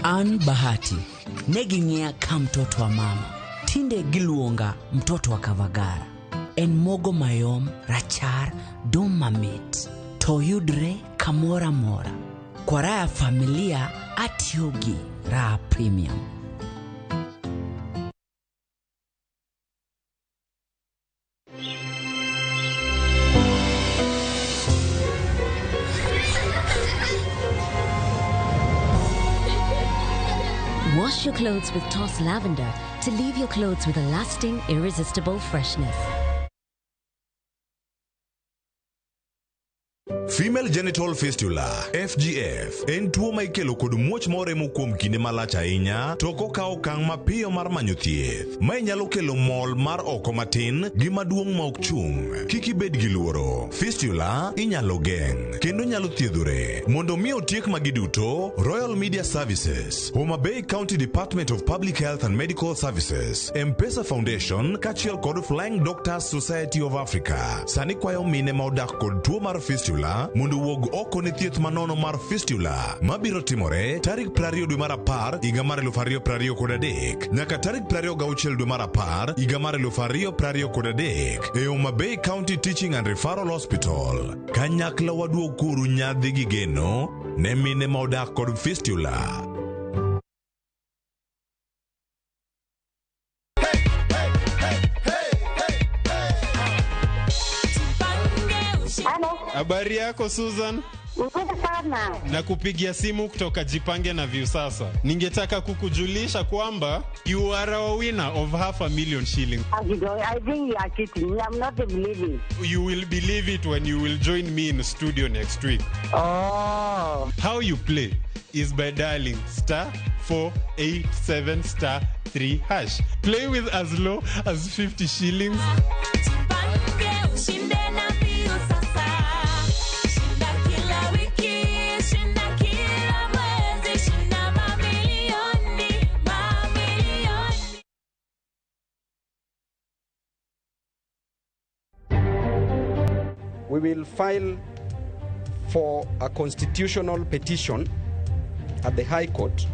An Bahati neging'eya ka mtoto wa mama, tinde giluonga mtoto wa Kavagara. En mogo mayom, rachar, dum mamit. To yudre kamora mora. Kwa raha ya familia atiyogi Raha Premium. Wash your clothes with Toss Lavender to leave your clothes with a lasting, irresistible freshness. Female genital fistula FGF en tuo ma ikelo kod muoch moremo kuom kinde malach ahinya to ok okaw okang' mapiyo mar manyo thieth. Mae nyalo kelo mol mar oko matin gi maduong' ma ok chung'. Kik ibed gi luoro. Fistula inyalo geng' kendo nyalo thiedhore. Mondo mi otiek magi duto, Royal Media Services, Homa Bay County Department of Public Health and Medical Services, M-Pesa Foundation kaachiel kod Flying Doctors Society of Africa sani kwayo mine ma odak kod tuo mar fistula mondo owuog oko ne thieth manono mar fistula mabiro timore tarik 20 dwe mar 10 higa mar 2023 nyaka tarik 26 dwe mar 10 higa mar 2023 e Homa Bay County Teaching and Referral Hospital. Kanyakla waduog kuru nyadhi gi geno ne mine ma odak kod fistula. Habari yako Susan? Nzuri sana. Nakupigia simu kutoka Jipange na Viusasa. Ningetaka kukujulisha kwamba you are our winner of 500,000 shillings. I think you are cheating. I'm not believing. You will believe it when you will join me in studio next week. Oh. How you play is by dialing star 487 star 3 hash. Play with as low as 50 shillings. Jipange ushinde na Viusasa. Shinda kila wiki, shinda kila mwezi, shinda mamilioni, mamilioni. We will file for a constitutional petition at the High Court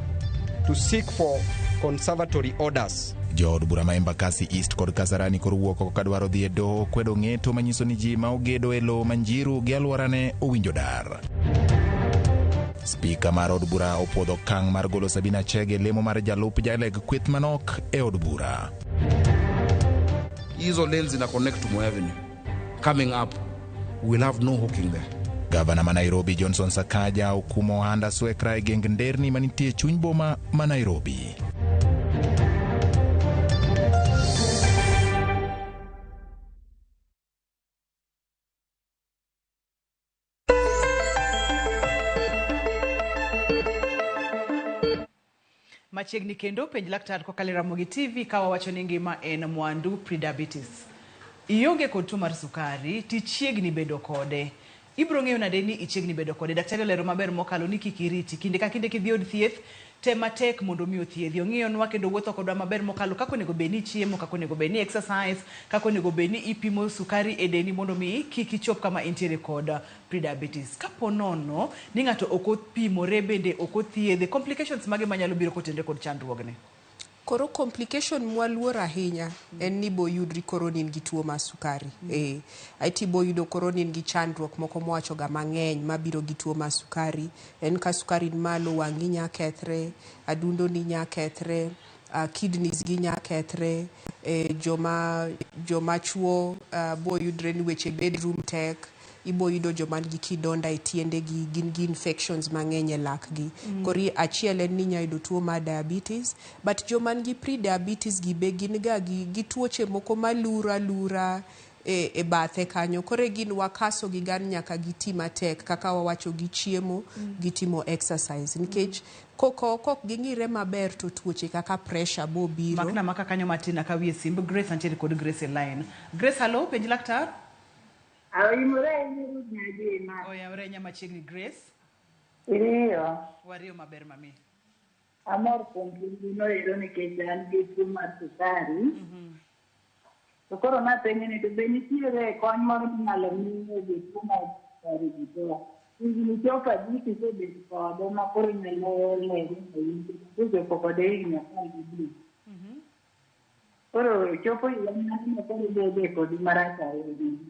to seek for conservatory orders. Jood bura ma Embakasi East kod Kasarani koro wuok oko kadwaro dhi e doho kwedo ng'eto manyiso ni ji ma ogedo e lowo ma Njiru gi alworane owinjo dar. Spika mar od bura opuodho okang' mar golo Sabina Chege lemo mar jalup jaleg kweth manok e od bura. Hizo lanes zina connect to Moi Avenue. Coming up, we'll have no hooking there. Gavana ma Nairobi Johnson Sakaja okumo ohand aswekra e geng nderni manitie e chuny boma ma Nairobi. Machiegni kendo penj laktar kokalo e Ramogi TV ka wawacho ni ngima en mwandu prediabetes. Ionge kod tuo mar sukari tichiegni bedo kode. Ibiro ng'eyo nade ni ichiegni bedo kode? Daktari olero maber mokalo ni kik iriti. Kinde ka kinde kidhi od thieth, tem matek mondo mi othiedhi. Ong'iyonwa kendo wuotho kodwa maber mokalo kaka onego bed ni ichiemo, kaka onego bed ni exercise, kaka onego bed ni ipimo sukari e dendi mondo mi kik ichop kama intiere kod prediabetes. Kapo nono ni ng'ato ok opimore bende ok othiedhe, complications mage manyalo biro kotenore kod chandruogni? Koro complication mwaluor ahinya en ni boyudri koro ni in gi tuo mar sukari. Aeto iboyudo koro ni in gi chandruok moko mwawacho ga mang'eny mabiro gi tuo mar sukari. En ka sukari ni malo, wang'i nya kethre, adundo ni nya kethre, kidneys gi nya kethre, joma chuo boyudre ni weche bedroom tek, iboyudo joma nigi kidonda e tiendegi, gin gi infections mang'eny e lakgi. Koro achiel en ni inya yudo tuo mar diabetes, but joma nigi pre-diabetes gi be gin ga gi tuoche moko maluro alura e bathe kanyo. Koro e gin wakaso gi gan nyaka giti matek kaka wawacho gi chiemo, gitimo exercise. Nikech kok ging'ire maber to tuoche kaka pressure bobiro. Makna maka kanyo matin akawie simb Grace antiere kod Grace e line. Grace, hello, penj laktar. Oimore ahinya Ruth Nyadima. Oyawre ahinya machiegni Grace. Iriyo. Wariyo maber mami. Amor kuom puonjno ero nikech an gi tuo mar sukari. To koro napenjo ni to be nitiere kony moro minyalo miyo jotuo mar sukari gi to higni chopo adi kisebet kode ma koro inyalo lere isechopo kode higni 15. Koro chopo higa mane ma koro ibede kodi marach ahinya.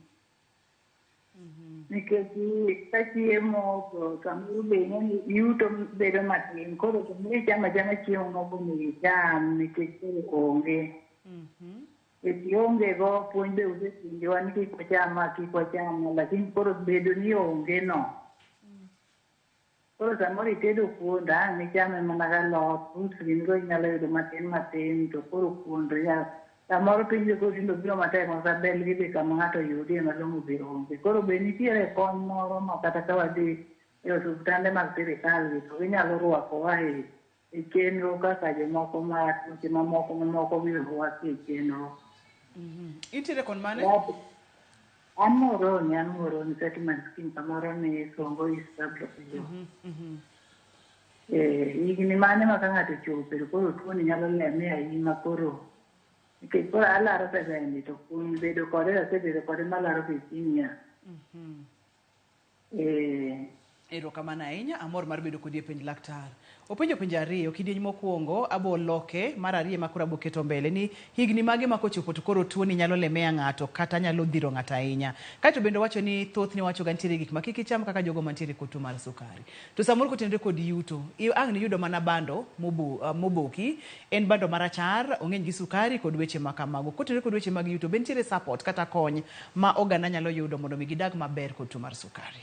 Nikech ka chiemo to samoro be ing'eni yuto bedo matin koro samoro ichamo achama chiemo moko onego icham nikech koro onge. Nikech ionge go puonj be osepuonjowa ni kik wacham ma kik wacham ma lakini koro bedo ni onge no. Koro samoro itedo kuon to ang' ichame mana galot, fruits gin go inyalo yudo matin matin to koro kuon to ya samoro piny be koro tinde obiro matek ma kata bel gi be kama ng'ato yudie malong'o be onge. Koro be nitiere kony moro ma kata ka wadhi e osiptande mag sirikal gi to ginyalo rwakowa e chenro kaka jomoko ma tuoche mamoko mamoko be orwaki e chenro. Intiere kon mane? An Muhoroni settlement scheme kamoro ni Songo East sub-location. Higni mane ma ka ng'ato ochopo to koro tuoni nyalo leme ahinya koro nikech koro alaro 70 to kuom bedo kode asebedo kode malaro 15 years. Erokamano ahinya, amor mar bedo kodi e penj laktar. Openjo penjo ariyo, kidieny mokwongo abo loke, mar ariyo ema koro abo keto mbele ni higni mage ma kochopo to koro tuoni nyalo lemea ng'ato kata nyalo dhiro ng'ato ahinya. Kaeto bende owacho ni thothne wacho ga nitiere gik ma kik icham kaka jogo mantiere kod tuo mar sukari. To samoro kotenore kod yuto, ang' niyudo mana bando moboki, en bando marachar, ong'eny gi sukari kod weche ma kamago. Kotenore kod weche mag yuto, be nitiere support kata kony ma oganda nyalo yudo mondo mi gidag maber kod tuo mar sukari?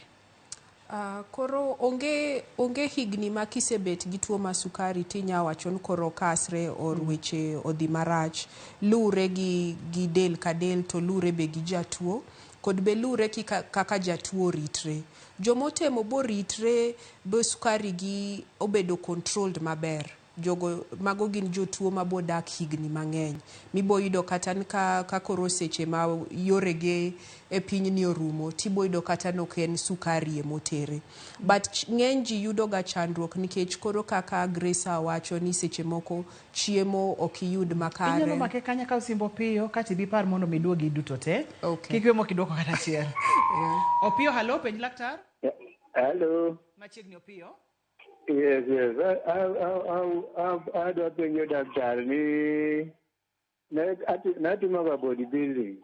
Koro onge higni ma kisebet gi tuo mar sukari tinya wacho ni koro kasre or weche odhi marach. Luwre gi del ka del to luwre be gi jatuo kod be luwre kaka jatuo oritre. Jomotemo boritre be sukari gi obedo controlled maber. Jogo mago gin jotuo mabodak higni mang'eny miboyudo kata ni ka koro seche ma yorege e pinyni orumo tiboyudo kata nok en sukari emotere. But ng'eny ji yudo ga chandruok nikech koro kaka Grace wacho ni seche moko chiemo ok iyud makare. Inyalo make kanya ka osimbo piyo kati bi par mondo miduogi duto te. Okay. Kik iwe mok iduoko kata achiel. Opiyo, halo, penj laktar. Hello. Machiegni Opiyo. Yes. Adwa penjo daktar ni natimoga bodybuilding.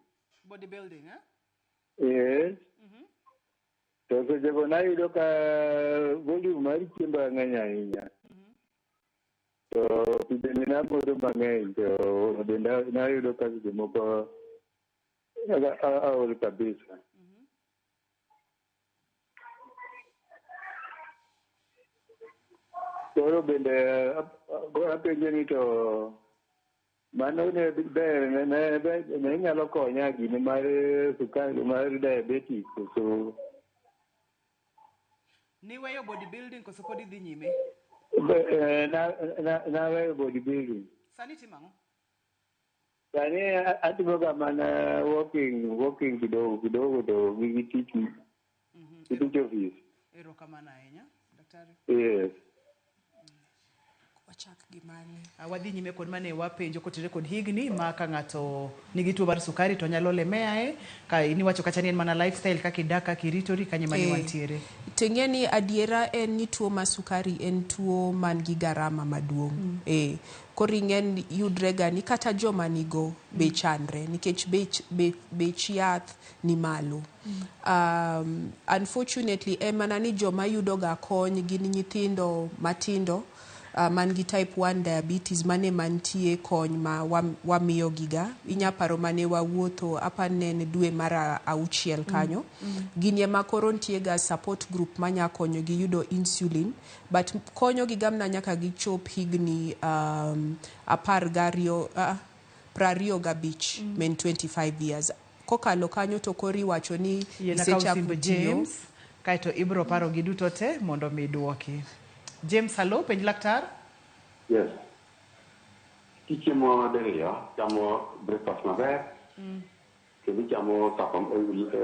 Bodybuilding, eh? Yes. To sechego nayudo ka volume mar chiemba ng'eny ahinya. To pi bende namodho mang'eny to denda nayudo ka seche moko aol kabisa. Koro bende apenjo ni to mano ne ber ne nyalo konya gine mar sukari mar diabetes koso Niweyo bodybuilding koso pod idhi nyime? Naweyo bodybuilding. Sani itimo ang'o? Sani atimoga mana walking kidogo kidogo to gi tich ofis. Erokamano ahinya, daktari. Yes. Wachak gi mane? Wadhi nyime kod mane wapenjo kotenore kod higni ma ka ng'ato nigi tuo mar sukari to nyalo lemeae ka niwacho kacha ni en mana lifestyle kaka idak kaka iritori kanye mane wantiere. Ting'e ni adiera en ni tuo mar sukari en tuo man gi garama maduong'. Koro ing'e yudre ga ni kata joma nigo be chandre nikech bech yath ni malo. Unfortunately en mana ni joma yudo ga kony gin nyithindo matindo man gi type 1 diabetes mane mantie kony ma wamiyo giga. Inya paro mane wawuotho apa ne en dwe mar 6 kanyo. Gin ema koro nitie ga support group manya konyo gi yudo insulin but konyo gi gamna nyaka gichop higni 25 men 25 years. Kokalo kanyo to koro iwacho ni isechako tiyo. James kaeto ibro paro gi duto te mondo mi duoki. James, hello, penj laktar. Yes. Kichiemo diriyo, chamo breakfast maber, kendo chamo supper,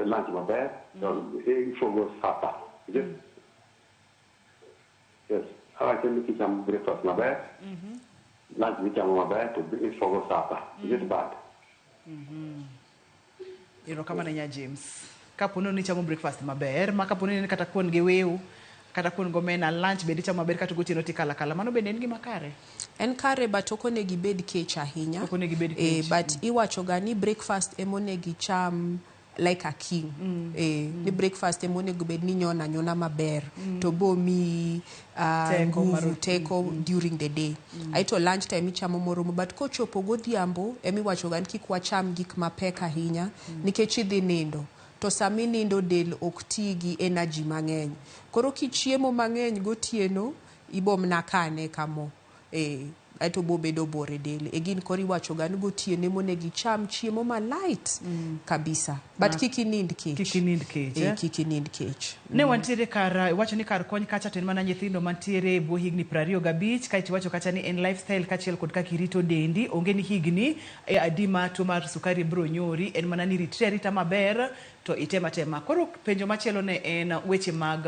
lunch maber, to ifogo supper. Yes. Yes. Awacho ni kichamo breakfast maber, lunch michamo maber, to ifogo supper. Is it bad? Erokamano ahinya James. Kapo ni ichamo breakfast maber, ma kapo ni kata kuon gi wiu, kata kuon gomena, lunch bende ichamo maber kata gotieno tikala kala, mano bende en gima kare? En kare but ok onego ibed kech ahinya. Ok onego ibed kech. But iwacho ga ni breakfast ema onego icham like a king. Ni breakfast ema onego bed ni inyona anyona maber to bo miyi nguvu, teko during the day. Aeto lunch time ichamo moromo but kochopo godhiambo ema iwacho ga ni kik wacham gik mapek ahinya nikech idhi nindo. To sama inindo del ok ti gi energy mang'eny. Koro kichiemo mang'eny gotieno ibo mana kane kamo. Aeto bobedo bor e del. E gin koro iwacho ga ni gotieno ema onego icham chiemo ma light kabisa. But kik inind kech. Kik inind kech. Kik inind kech. Ne wantiere kar iwacho ni kar kony kacha to en mana nyithindo mantiere e bwo higni 25 kaeto iwacho kacha ni en lifestyle kaachiel kod kaka irito dendi. Onge ni higni adi ma tuo mar sukari biro nyori, en mana ni ritri arita maber to item atema. Koro penjo machielo ne en weche mag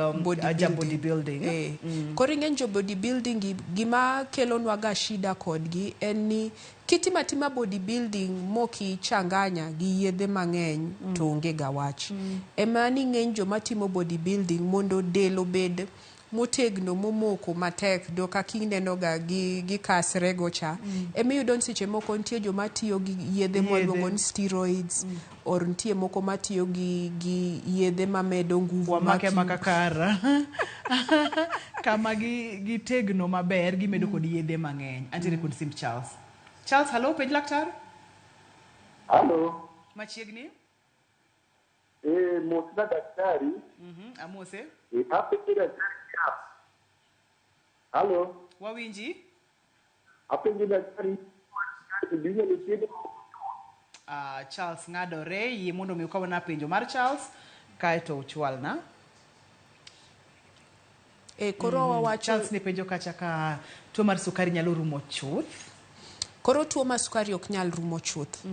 ja bodybuilding. Koro ing'e jo bodybuilding gima kelonwa ga shida kodgi en ni kitimo atima bodybuilding mokichanganya gi yedhe mang'eny to onge ga wach. Ema ni ng'eny joma timo bodybuilding mondo del obed motegno momoko matek do kaka ineno ga gi kasre go cha. Ema iyudo ni seche moko nitie joma tiyo gi yedhe mwaluongo ni steroids or nitie moko matiyo gi yedhe mamedo nguvu. Wamake maka kara kama gitegno maber gimedo kod yedhe mang'eny. Antiere kod simb Charles. Charles, hello, penj laktar. Hello. Machiegni. Eh, mosna daktari. Amose. Eh, apenjo daktari ka. Halo, Wawinji. apenjo daktari inyalo thiedh Charles ng'adore yie mondo mi ukawna penjo mar Charles kaeto uchwalna. E, koro wawacho Charles ne penjo kacha ka tuo mar sukari nyalo rumo chuth. Koro tuo mar sukari ok nyal rumo chuth.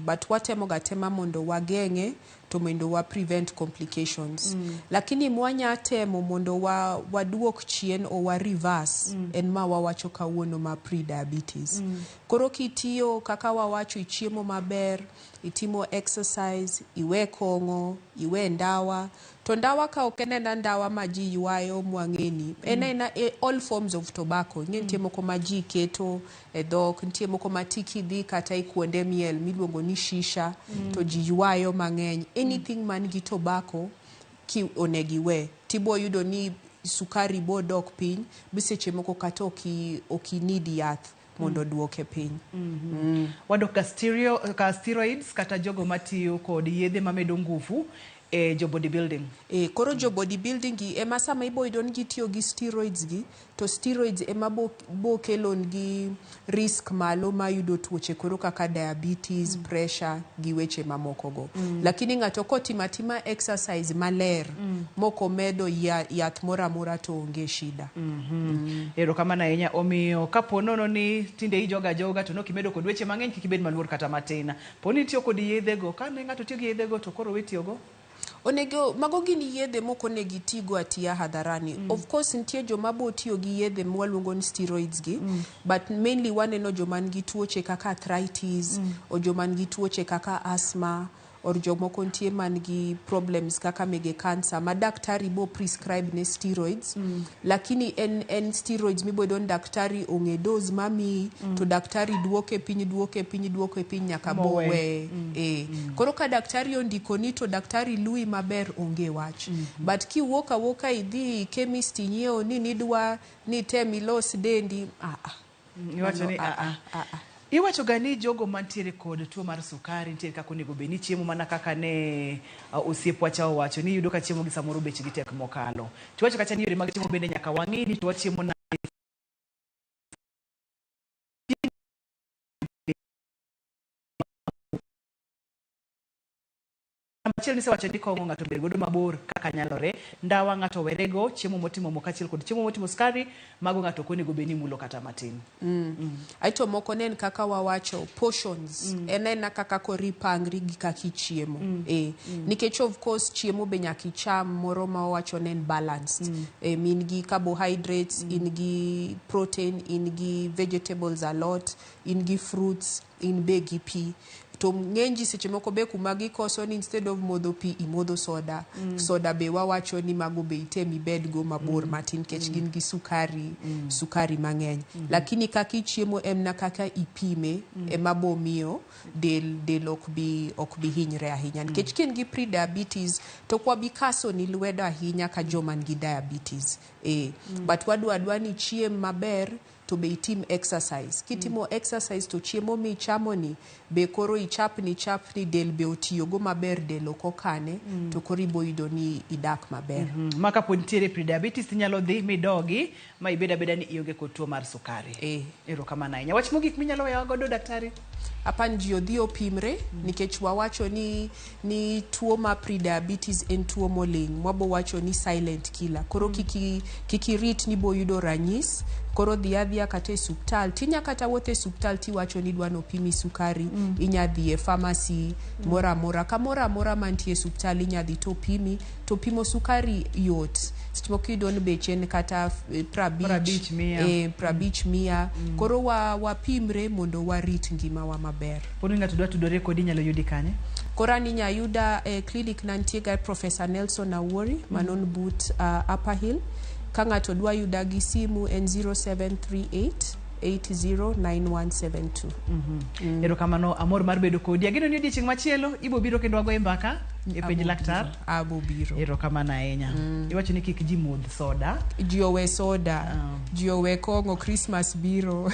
But watemo ga tema mondo wageng'e to mondo wa prevent complications. Lakini mwanya temo mondo wa waduok chien o wa reverse en ma wawacho kawuono ma pre-diabetes. Koro kitiyo kaka wawacho, ichiemo maber, itimo exercise, iwe kong'o, iwe ndawa. To ndawa ka ok en ena ndawa ma ji ywayo mwang'eni, en ena all forms of tobacco. Ing'e nitie moko ma ji keto e dhok, nitie moko ma ti kidhi kata e kuonde miel miluongo ni shisha, to ji ywayo mang'eny. Anything man gi tobacco ki onego iwe. Tibo yudo ni sukari bo dok piny, bi seche moko kata ok i need yath mondo oduoke piny. Wadok ka steroids kata jogo matiyo kod yedhe mamedo nguvu e jo bodybuilding. E, koro jo bodybuilding gi ema sama ibo yudo ni gitiyo gi steroids gi, to steroids ema bo kelo gi risk malo ma yudo tuoche koro kaka diabetes, pressure gi weche mamoko go. Lakini ng'ato kotimo atima exercise maler, mokomedo yath moro amora to onge shida. Erokamano ahinya. Omiyo kapo nono ni tinde ijoga joga to nokimedo kod weche mang'eny, kik ibed maluor kata matin. Po ni itiyo kod yedhego, kane ng'ato tiyo gi yedhego to koro we tiyogo. Onego mago gin yedhe mok onego itigo atiya hadharani. Of course nitie joma bo tiyo gi yedhe mwaluongo ni steroids gi, but mainly waneno joma nigi tuoche kaka arthritis, o joma nigi tuoche kaka asthma, or jomoko nitie man gi problems kaka mege cancer ma daktari bo prescribe ne steroids. Lakini en steroids miboyudo ni daktari ong'e dose mamiyi, to daktari duoke piny, duoke piny, duoke piny nyaka Mowe. bowe. E. Koro ka daktari ondikoni to daktari lui maber, onge wach. But kiwuok awuoka idhi chemist inyiewo ni nidwa ni tem ilos dendi, ah, ah. Iwacho ni Mano, ah, ah. Iwacho ga ni jogo mantiere kod tuo mar sukari nitiere kaka onego bed ni chiemo mana kaka ne osiepwa cha owacho ni iyudo ka chiemo gi samoro bechgi tek mokalo. Tiwacho kacha ni yore mag chiemo bende nyaka wang'i ni to wachiemo nade. Namba achiel nisewacho ni kong'o ng'ato obed godo mabor kaka nyalore, ndawa ng'ato owerego, chiemo motimo mo kaachiel kod chiemo motimo sukari, mago ng'ato ok onego bed ni mulo kata matin. Aeto moko ne en kaka wawacho portions, en aena kaka koro ipangri gi kaka ichiemo. E, nikech of course chiemo be nyaka icham moro ma wawacho ne en balanced. E, in gi carbohydrates, in gi protein, in gi vegetables a lot, in gi fruits, in be gi pi. To ng'eny ji seche moko be kuma gikoso ni instead of modho pi imodho soda. Soda be wawacho ni mago be item ibedgo mabor matin nikech gin gi sukari, sukari mang'eny. Lakini kaka ichiemo en na kaka ipime ema bo miyo del ok bi hinyre ahinya. Nikech ka in gi pre-diabetes to ok wabi kaso ni lwedo ahinya ka joma nigi diabetes. E, but wadwa adwa ni ichiem maber to be itim exercise. Kitimo exercise to chiemo michamo ni be koro ichapni chapni del be otiyogo maber, del ok okane, to koro ibo yudo ni idak maber. Ma kapo nitiere pre-diabetes tinyalo dhi midogi ma ibed abeda ni ionge kod tuo mar sukari. Erokamano ahinya. Wach mogik minyalo weyowa godo daktari? Apan ji odhi opimre, nikech wawacho ni tuo ma pre-diabetes en tuo moling', mwabo wacho ni silent killer. Koro kik irit ni bo yudo ranyis, koro dhi adhiya kata e suptal, tinya kata wuotho e suptal tiwacho ni idwa nopimi sukari, inya dhi e pharmacy moro amora, kamoro amora mantie e suptal inya dhi to pimi, to pimo sukari yot. Seche moko iyudo ni beche en kata 50, 50, 100. E, 50, 100. Koro wapimre mondo warit ngimawa maber. Poni ng'ato dwa tudore kodi inyalo yudi kanye? Koro an inya yuda e clinic na nitie ga Professor Nelson Awuori manon but Upper Hill. Ka ng'ato dwa yuda gi simu en 0738 809172. Erokamano, amor mar bedo kodi. Ageno ni odiechieng' machielo ibo biro kendo wagoye mbaka e penj laktar. Abo biro. Erokamano ahinya. Iwacho ni kik ji modh soda. Ji owe soda, ji owe kong'o, Christmas biro.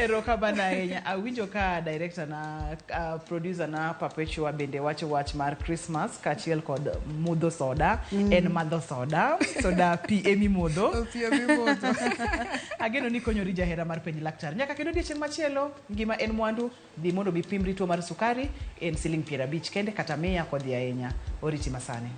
Erokamano ahinya. Awinjo ka director na producer na Perpetua bende wacho wach mar Christmas kaachiel kod mudho soda. En madho soda. Soda pi emimodho. Pi emimodho. Ageno ni konyori jahera mar penj laktar. Nyaka kendo odiechieng' machielo, ngima en mwandu. Dhi mondo bi pimri tuo mar sukari en siling 50 kende kata 100 kodhi ahinya. Oriti masani.